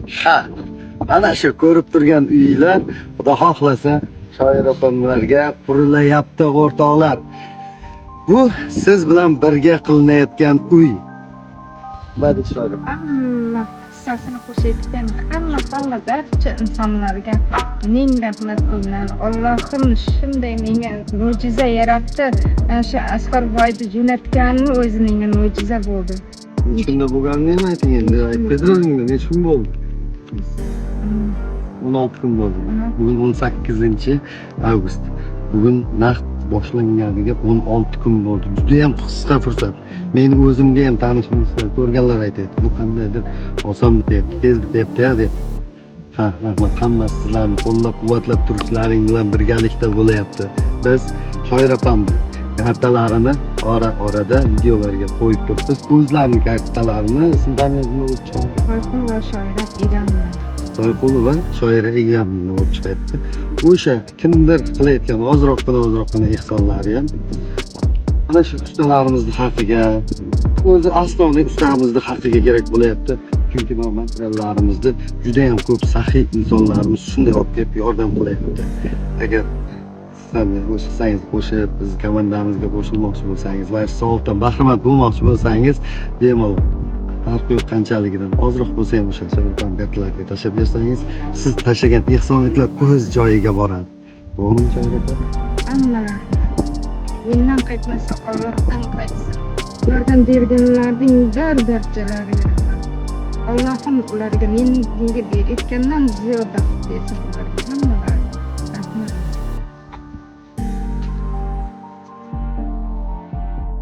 Ha, mana shu ko'rib turgan uylar, Xudo xohlasa, Shoir opamlarga qurilayapti, o'rtoqlar. Bu siz bilan birga qilinayotgan uy. Nima deysiz, Shoir opa? Hamma hissasini qo'shayotgan hamma barcha insonlarga ming rahmat qilman. Allohim shunday menga mo'jiza yaratdi. Ana shu Asqar boyni jo'natganini o'zi menga mo'jiza bo'ldi. Necha kunda bo'lganini ham ayting endi. Aytib bering, necha kun bo'ldi? 16 kun bo'ldi. Bugun 18 avgust. Bugun naqd boshlanganiga 16 kun bo'ldi. Juda ham qisqa fursat. Meni o'zimga ham tanishimiz ko'rganlar aytyapti. Bu qandaydir oson bityapti, tez bityapti ya deb. Ha, rahmat. Hammasi sizlarni qo'llab-quvvatlab turishlaring bilan birgalikda bo'layapti. Biz Shoir opamni kartalarini ora-orada videolarga qo'yib turibmiz. O'zlarining kartalarini, ism familiyasini o'zi chiqadi. Toyqulova Shoira Egamova. Toyqulova Shoira Egamova bo'lib chiqyapti. O'sha kimdir qilayotgan ozroqgina ozroqgina ehsonlari ham mana shu ustalarimizni haqiga, o'zi основной ustamizni haqiga kerak bo'lyapti. Chunki bu materiallarimizni juda ham ko'p saxiy insonlarimiz shunday olib kelib yordam qilyapti. Agar sizlarni o'z hissangizni qo'shib, biz komandamizga qo'shilmoqchi bo'lsangiz va savobdan bahramand bo'lmoqchi bo'lsangiz, bemalol, farqi yo'q qanchaligidan, ozroq bo'lsa ham o'sha Shoir kartalarga tashlab bersangiz, siz tashlagan ehsonliklar o'z joyiga boradi. To'g'rimi, Shoir opa? Hammalar mendan qaytmasa, Allohdan qaytsin. Yordam berganlarning barchalariga rahmat. Allohim ularga menga berayotgandan ziyoda bersin ularga.